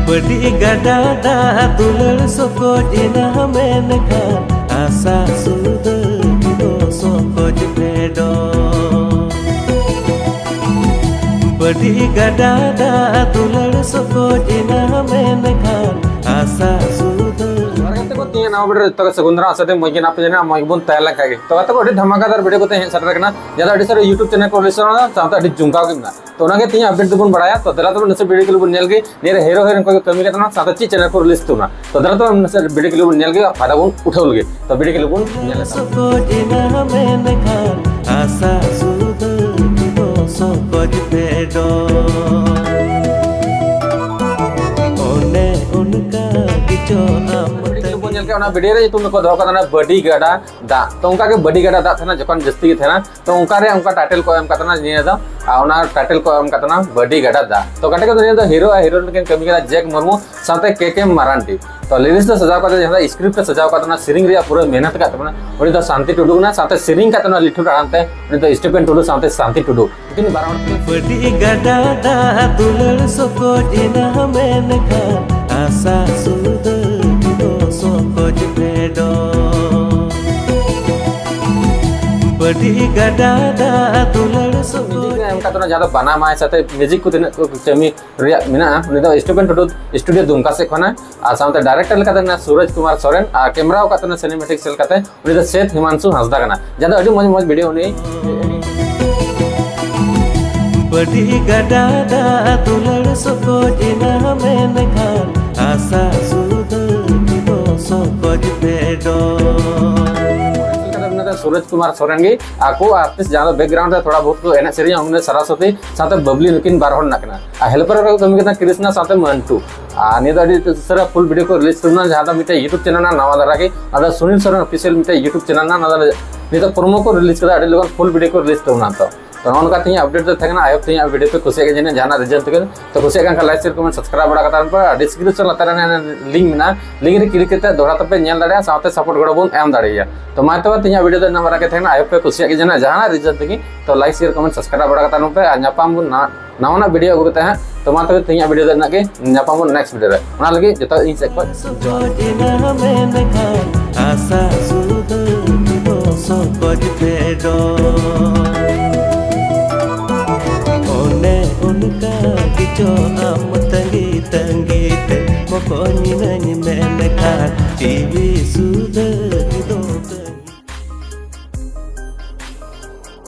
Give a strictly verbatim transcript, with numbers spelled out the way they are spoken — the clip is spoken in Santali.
ᱵᱟᱹᱰᱤ ᱜᱟᱰᱟ ᱫᱟᱜ ᱫᱩᱞᱟᱹᱲ ᱥᱚᱠᱚᱡ ᱮᱱᱟ ᱢᱮᱱᱠᱷᱟᱱ ᱟᱥᱟ ᱥᱩᱫᱟᱹ ᱫᱚ ᱥᱚᱠᱚᱡ ᱯᱷᱮᱰᱚᱜ᱾ ᱵᱟᱹᱰᱤ ᱜᱟᱰᱟ ᱫᱟᱜ ᱫᱩᱞᱟᱹᱲ ᱥᱚᱠᱚᱡ ᱮᱱᱟ ᱢᱮᱱᱠᱷᱟᱱ ᱟᱥᱟ ᱥᱩᱫᱟᱹ᱾ ᱡᱚᱦᱟᱨ ᱜᱟᱛᱮ ᱠᱚ, ᱛᱮᱦᱮᱧᱟᱜ ᱱᱟᱣᱟ video ᱨᱮ ᱡᱚᱛᱚ ᱜᱮ ᱥᱟᱹᱜᱩᱱ ᱫᱟᱨᱟᱢ᱾ ᱟᱥᱟ ᱫᱟᱹᱧ ᱢᱚᱡᱽ ᱜᱮ ᱢᱮᱱᱟᱜ ᱯᱮᱭᱟ, ᱡᱟᱹᱱᱤᱡ ᱢᱚᱡᱽ ᱜᱮᱵᱚᱱ ᱛᱟᱦᱮᱸ ᱞᱮᱱ ᱠᱷᱟᱡ ᱜᱮ᱾ ᱛᱚ ᱜᱟᱛᱮ ᱠᱚ, ᱟᱹᱰᱤ ᱫᱷᱟᱢᱟᱠᱟᱫᱟᱨ video ᱠᱚᱛᱮ ᱦᱮᱡ ᱥᱮᱴᱮᱨ ᱟᱠᱟᱱᱟ᱾ ᱡᱟᱦᱟᱸ ᱫᱚ ᱟᱹᱰᱤ ᱥᱟᱨᱟ YouTube channel ᱠᱚ release ᱠᱟᱱᱟ, ᱥᱟᱶᱛᱮ ᱟᱹᱰᱤ ᱡᱚᱢᱠᱟᱣ ᱜᱮ ᱢᱮᱱᱟᱜᱼᱟ᱾ ᱛᱚ ᱚᱱᱟᱜᱮ ᱛᱮᱦᱮᱧ update ᱫᱚᱵᱚᱱ ᱵᱟᱲᱟᱭᱟ᱾ ᱛᱚ ᱫᱮᱞᱟ ᱛᱚᱵᱮ ᱱᱟᱥᱮ video ᱠᱚ ᱵᱚᱱ ᱧᱮᱞ ᱜᱮ᱾ ᱱᱤᱭᱟᱹ ᱨᱮ hero heroine ᱠᱚ ᱠᱟᱹᱢᱤ ᱠᱟᱱᱟ, ᱥᱟᱶᱛᱮ ᱪᱮᱫ channel ᱠᱚ release ᱛᱟᱵᱚᱱᱟ᱾ ᱛᱚ ᱫᱮᱞᱟ ᱛᱚᱵᱮ ᱱᱟᱥᱮ video ᱠᱚ ᱵᱚᱱ ᱧᱮᱞ ᱜᱮ ᱟᱨ ᱯᱷᱟᱭᱫᱟ ᱵᱚᱱ ᱩᱴᱷᱟᱹᱣ ᱞᱮᱜᱮ᱾ ᱛᱚ video ᱠᱚ ᱵᱚᱱ ᱧᱮᱞ ᱞᱮᱜᱮ᱾ ᱥᱚᱠᱚᱡ ᱮᱱᱟ ᱢᱮᱱᱠᱷᱟᱱ ᱟᱥᱟ ᱥᱩᱫᱟᱹ ᱫᱚ ᱥᱚᱠᱚᱡ ᱯᱷᱮᱰᱚᱜ᱾ ᱚᱱᱮ ᱚᱱᱠᱟ ᱜᱮᱪᱚ ᱟᱢ video ᱠᱚ ᱵᱚᱱ ᱧᱮᱞ ᱠᱮᱫᱟ, ᱚᱱᱟ video ᱨᱮ ᱧᱩᱛᱩᱢ ᱫᱚᱠᱚ ᱫᱚᱦᱚ ᱠᱟᱫᱟ ᱚᱱᱟ ᱵᱟᱹᱰᱤ ᱜᱟᱰᱟ ᱫᱟᱜ᱾ ᱛᱚ ᱚᱱᱠᱟ ᱜᱮ ᱵᱟᱹᱰᱤ ᱜᱟᱰᱟ ᱫᱟᱜ ᱛᱟᱦᱮᱱᱟ, ᱡᱚᱠᱷᱚᱱ ᱡᱟᱹᱥᱛᱤ ᱜᱮ ᱛᱟᱦᱮᱱᱟ, ᱛᱚ ᱚᱱᱠᱟ ᱨᱮ ᱚᱱᱠᱟ title ᱠᱚ ᱮᱢ ᱠᱟᱫ ᱛᱟᱦᱮᱱᱟ ᱱᱤᱭᱟᱹ ᱫᱚ, ᱟᱨ ᱚᱱᱟ title ᱠᱚ ᱮᱢ ᱠᱟᱫ ᱛᱟᱦᱮᱱᱟ ᱵᱟᱹᱰᱤ ᱜᱟᱰᱟ ᱫᱟᱜ᱾ ᱛᱚ ᱜᱟᱛᱮ ᱠᱚᱫᱚ ᱱᱤᱭᱟᱹ ᱫᱚ hero ᱟᱨ heroine ᱠᱤᱱ ᱠᱟᱹᱢᱤ ᱠᱟᱫᱟ ᱡᱮᱠ ᱢᱩᱨᱢᱩ ᱥᱟᱶᱛᱮ ᱠᱮ ᱠᱮ ᱢᱟᱨᱟᱱᱰᱤ᱾ ᱛᱚ lyrics ᱫᱚ ᱥᱟᱡᱟᱣ ᱠᱟᱛᱮ, ᱡᱟᱦᱟᱸ ᱫᱚ script ᱠᱚ ᱥᱟᱡᱟᱣ ᱠᱟᱫ ᱛᱟᱦᱮᱱᱟ, ᱥᱮᱨᱮᱧ ᱨᱮᱭᱟᱜ ᱯᱩᱨᱟᱹ ᱢᱮᱦᱱᱚᱛ ᱠᱟᱫ ᱛᱟᱵᱚᱱᱟ, ᱩᱱᱤ ᱫᱚ ᱥᱟᱱᱛᱤ ᱴᱩᱰᱩ ᱠᱟᱱᱟ, ᱥᱟᱶᱛᱮ ᱥᱮᱨᱮᱧ ᱠᱟᱫ ᱛᱟᱦᱮᱱᱟ ᱞᱤᱴᱷᱩ ᱟᱲᱟᱝ ᱛᱮ, ᱩᱱᱤ ᱫᱚ ᱥᱴᱤᱯᱷᱮᱱ ᱴᱩᱰᱩ ᱥᱟᱶᱛᱮ ᱥᱟᱱᱛᱤ ᱴᱩᱰᱩ᱾ ᱩᱱᱠᱤᱱ ᱵᱟᱨ ᱦᱚᱲ ᱛᱮ᱾ ᱵᱟᱹᱰᱤ ᱜᱟᱰᱟ ᱫᱟᱜ ᱫᱩᱞᱟᱹᱲ ᱥᱚᱠᱚᱡ ᱮᱱᱟ ᱢᱮᱱᱠᱷᱟᱱ ᱟᱥᱟ ᱥᱩᱫᱟᱹ ᱫᱚ ᱥᱚᱠᱚᱡ ᱯᱷᱮᱰᱚᱜ᱾ ᱵᱟᱹᱰᱤ ᱜᱟᱰᱟ ᱫᱟᱜ ᱫᱩᱞᱟᱹᱲ ᱥᱚᱠᱚᱡ᱾ Music ᱮ ᱮᱢ ᱠᱟᱫ ᱛᱟᱦᱮᱱᱟ, ᱡᱟᱦᱟᱸ ᱫᱚ ᱵᱟᱱᱟᱢ ᱟᱭ ᱥᱟᱶᱛᱮ music ᱠᱚ ᱛᱤᱱᱟᱹᱜ ᱠᱚ ᱠᱟᱹᱢᱤ ᱨᱮᱭᱟᱜ ᱢᱮᱱᱟᱜᱼᱟ, ᱩᱱᱤ ᱫᱚ ᱥᱴᱤᱯᱷᱮᱱ ᱴᱩᱰᱩ studio ᱫᱩᱢᱠᱟ ᱥᱮᱫ ᱠᱷᱚᱱᱟᱜ᱾ ᱟᱨ ᱥᱟᱶᱛᱮ director ᱞᱮᱠᱟᱛᱮ ᱢᱮᱱᱟᱜᱼᱟ ᱥᱩᱨᱚᱡᱽ ᱠᱩᱢᱟᱨ ᱥᱚᱨᱮᱱ, ᱟᱨ camera ᱟᱠᱟᱫ ᱛᱟᱦᱮᱱᱟ cinematics ᱞᱮᱠᱟᱛᱮ ᱩᱱᱤ ᱫᱚ ᱥᱮᱛ ᱦᱤᱢᱟᱝᱥᱩ ᱦᱟᱸᱥᱫᱟ ᱠᱟᱱᱟ, ᱡᱟᱦᱟᱸ ᱫᱚ ᱟᱹᱰᱤ ᱢᱚᱡᱽ ᱢᱚᱡᱽ video ᱩᱱᱤ᱾ ᱵᱟᱹᱰᱤ ᱜᱟᱰᱟ ᱫᱟᱜ ᱫᱩᱞᱟᱹᱲ ᱥᱚᱠᱚᱡ ᱮᱱᱟ ᱢᱮᱱᱠᱷᱟᱱ ᱟᱥᱟ ᱥᱩᱫᱟᱹ ᱫᱚ ᱥᱚᱠᱚᱡ ᱯᱷᱮᱰᱚᱜ᱾ ᱥᱩᱨᱚᱡᱽ ᱠᱩᱢᱟᱨ ᱥᱚᱨᱮᱱ ᱜᱮ ᱟᱠᱚ artist, ᱡᱟᱦᱟᱸ ᱫᱚ background ᱨᱮ ᱛᱷᱚᱲᱟ ᱵᱚᱦᱩᱛ ᱠᱚ ᱮᱱᱮᱡ ᱥᱮᱨᱮᱧᱟ, ᱩᱱᱤ ᱥᱟᱨᱟᱥᱚᱛᱤ ᱥᱟᱶᱛᱮ ᱵᱟᱵᱞᱤ ᱱᱩᱠᱤᱱ ᱵᱟᱨ ᱦᱚᱲ ᱢᱮᱱᱟᱜ ᱠᱤᱱᱟ᱾ ᱟᱨ helper ᱨᱮᱠᱚ ᱠᱟᱹᱢᱤ ᱠᱟᱱᱟ ᱠᱨᱤᱥᱱᱟ ᱥᱟᱶᱛᱮ ᱢᱟᱱᱴᱩ᱾ ᱟᱨ ᱱᱤᱭᱟᱹ ᱫᱚ ᱟᱹᱰᱤ ᱩᱥᱟᱹᱨᱟ full video ᱠᱚ release ᱛᱟᱵᱚᱱᱟ, ᱡᱟᱦᱟᱸ ᱫᱚ ᱢᱤᱫᱴᱮᱡ YouTube channel ᱨᱮᱱᱟᱜ ᱱᱟᱣᱟ ᱫᱷᱟᱨᱟ ᱜᱮ, ᱚᱱᱟ ᱫᱚ ᱥᱩᱱᱤᱞ ᱥᱚᱨᱮᱱ official ᱢᱤᱫᱴᱮᱡ YouTube channel ᱨᱮᱱᱟᱜ, ᱚᱱᱟ ᱫᱚ ᱱᱤᱛᱚᱜ promo ᱠᱚ release ᱠᱟᱫᱟ, ᱟᱹᱰᱤ ᱞᱚᱜᱚᱱ full video ᱠᱚ release ᱛᱟᱵᱚᱱᱟ᱾ ᱛᱚ, ᱛᱚ ᱱᱚᱜᱼᱚ ᱱᱚᱝᱠᱟ ᱛᱮᱦᱮᱧᱟᱜ update ᱫᱚ ᱛᱟᱦᱮᱸ ᱠᱟᱱᱟ᱾ I hope ᱛᱮᱦᱮᱧᱟᱜ video ᱯᱮ ᱠᱩᱥᱤᱭᱟᱜ ᱜᱮ ᱡᱟᱹᱱᱤᱡ ᱡᱟᱦᱟᱱᱟᱜ reason ᱛᱮᱜᱮ᱾ ᱛᱚ ᱠᱩᱥᱤᱭᱟᱜ ᱠᱟᱱ ᱠᱷᱟᱱ like, share, comment, subscribe ᱵᱟᱲᱟ ᱠᱟᱛᱟ ᱵᱚᱱ ᱯᱮ᱾ Description ᱞᱟᱛᱟᱨ ᱨᱮ link ᱢᱮᱱᱟᱜᱼᱟ, link ᱨᱮ click ᱠᱟᱛᱮ ᱫᱚᱦᱲᱟ ᱛᱮᱯᱮ ᱧᱮᱞ ᱫᱟᱲᱮᱭᱟᱜᱼᱟ, ᱥᱟᱶᱛᱮ support ᱜᱚᱲᱚ ᱵᱚᱱ ᱮᱢ ᱫᱟᱲᱮᱭᱟᱜᱼᱟ᱾ ᱛᱚ ᱢᱟ ᱛᱚᱵᱮ ᱛᱮᱦᱮᱧᱟᱜ video ᱫᱚ ᱤᱱᱟᱹᱜ ᱢᱟᱨᱟᱝ ᱜᱮ ᱛᱟᱦᱮᱸ ᱠᱟᱱᱟ᱾ I hope ᱯᱮ ᱠᱩᱥᱤᱭᱟᱜ ᱜᱮ ᱡᱟᱹᱱᱤᱡ ᱡᱟᱦᱟᱱᱟᱜ reason ᱛᱮᱜᱮ᱾ ᱛᱚ like, share, comment, subscribe ᱵᱟᱲᱟ ᱠᱟᱛᱟ ᱵᱚᱱ ᱯᱮ, ᱟᱨ ᱧᱟᱯᱟᱢ ᱵᱚᱱ ᱱᱟᱦᱟᱜ ᱱᱟᱣᱟᱱᱟᱜ ᱵᱷᱤᱰᱤᱭᱳ ᱟᱹᱜᱩ ᱠᱟᱛᱮ ᱦᱟᱸᱜ᱾ ᱛᱚ ᱢᱟ ᱛᱚᱵᱮ ᱛᱮᱦᱮᱧᱟᱜ ᱵᱷᱤᱰᱤᱭᱳ ᱫᱚ ᱤᱱᱟᱹᱜ ᱜᱮ, ᱧᱟᱯᱟᱢ ᱵᱚᱱ ᱱᱮᱠᱥᱴ ᱵᱷᱤᱰᱤᱭᱳ ᱨᱮ᱾ ᱚᱱᱟ ᱞᱟᱹᱜᱤᱫ ᱡᱚᱛᱚ ᱤᱧ ᱥᱮᱫ ᱠᱷᱚᱱ ᱥᱚᱡᱚᱭᱮᱱᱟ ᱢᱮᱱᱠᱷᱟᱱ ᱟᱥᱟ ᱥᱩᱫᱷᱟᱹ ᱫᱚ ᱥᱚᱠᱚᱡ ᱯᱷᱮᱰᱚᱜ᱾ ᱚᱱᱮ ᱚᱱᱠᱟ ᱜᱮᱪᱚ ᱟᱢ ᱛᱟᱺᱜᱤ ᱛᱟᱺᱜᱤ ᱛᱮ ᱢᱚᱠᱚᱧᱤᱱᱟᱹᱧ ᱢᱮᱱᱠᱷᱟᱱ ᱴᱤᱵᱷᱤ ᱥᱩᱨ